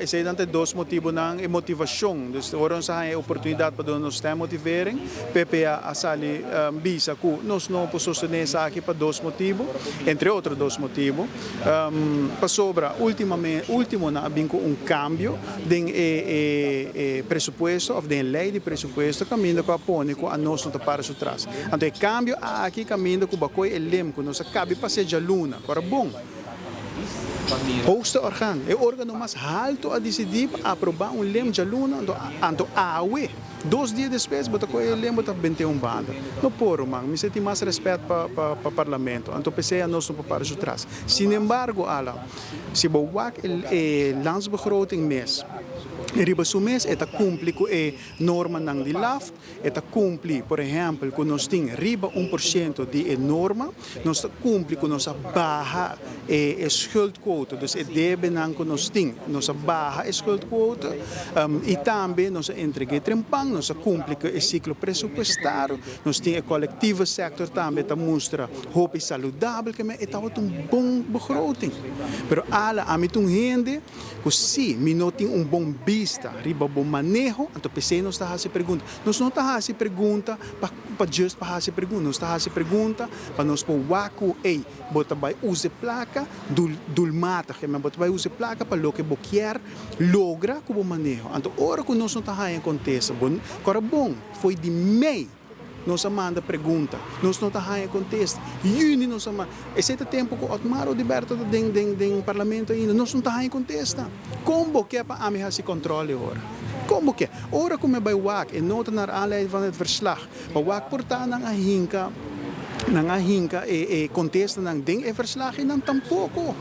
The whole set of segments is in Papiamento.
Eseinan ta e dos motibonan, e motivashon. Dus ora nos a haña e oportunidat pa duna nos stemmotivering, PPA a sali bisa ku nos no por sostené esaki pa dos motibu, entre otro dos motibu. Pasobra último nan a bin ku un kambio den e e presupuesto òf den e lei di presupuesto kaminda ku a pone ku anos no ta para su tras. Anto e kambio aki kaminda ku bakoi e lem ku nos a kabi pas'é djaluna, ku ora bon. Hoogste orgaan, e organo mas halto a disidí pa aprobá un lem djaluna, anto anto awe, dos dia despues, bo ta kohe e lem bo ta bent'é un banda. No por, ruman, mester tin mas rèspèt pa pa pa parlamento, anto p'esei anos no por para su tras. Sinembargo, ala, si bo wak e e landsbegroting mes, riba su mes e ta kumpli ku e normanan di LAft, E ta kumpli, por ehèmpel, ku nos tin riba 1% di e norma, nos ta kumpli ku nos a baha e schuldquote, dus e debenan ku nos tin, nos a baha e schuldquote i tambe nos a entreg'é trempan, nos a kumpli ku e siklo presupuestario, nos tin e collectieve sector tambe ta mustra hopi saludabel, ke men e tabata un bon begroting. Pero ala, ami ta un hende. Ku si mi no tin un bon bista riba bo maneho, anto p'esei nos ta hasi pregunta. Nos no ta hasi pregunta pa pa just pa hasi pregunta, nos ta hasi pregunta pa nos por wak ku, ey, bo ta bai usa e plaka dul dulmatig, bo ta bai usa e plaka pa loke bo kier logra ku bo maneho. Anto ora ku nos no ta haña kontesta, bo kòrda bon, fo'i di mei. Nos a manda pregunta, nos no ta haña kontesta. Yüni nos a manda. Esei ta tempu ku Otmar Oduber ta den den den parlamento ainda. Nos no ta haña kontesta. Kon bo ke pa ami hasi kòntròl e ora? Kon bo ke? Ora ku mi a bai wak e nota naar aanleiding van het verslag, pa wak por ta nan a hinka nan a hinka e e kontestanan den e verslag i nan tampoko.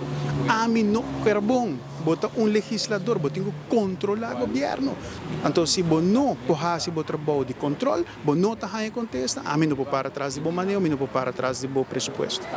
Ami no kera bon. Bo ta un legislador, bo tin ku kontrolá gobièrnu. Anto si bo no por hasi bo trabou di kontrol, bo no ta haña kontesta, ami no por para tras di bo maneho, mi no por para tras di bo presupuesto.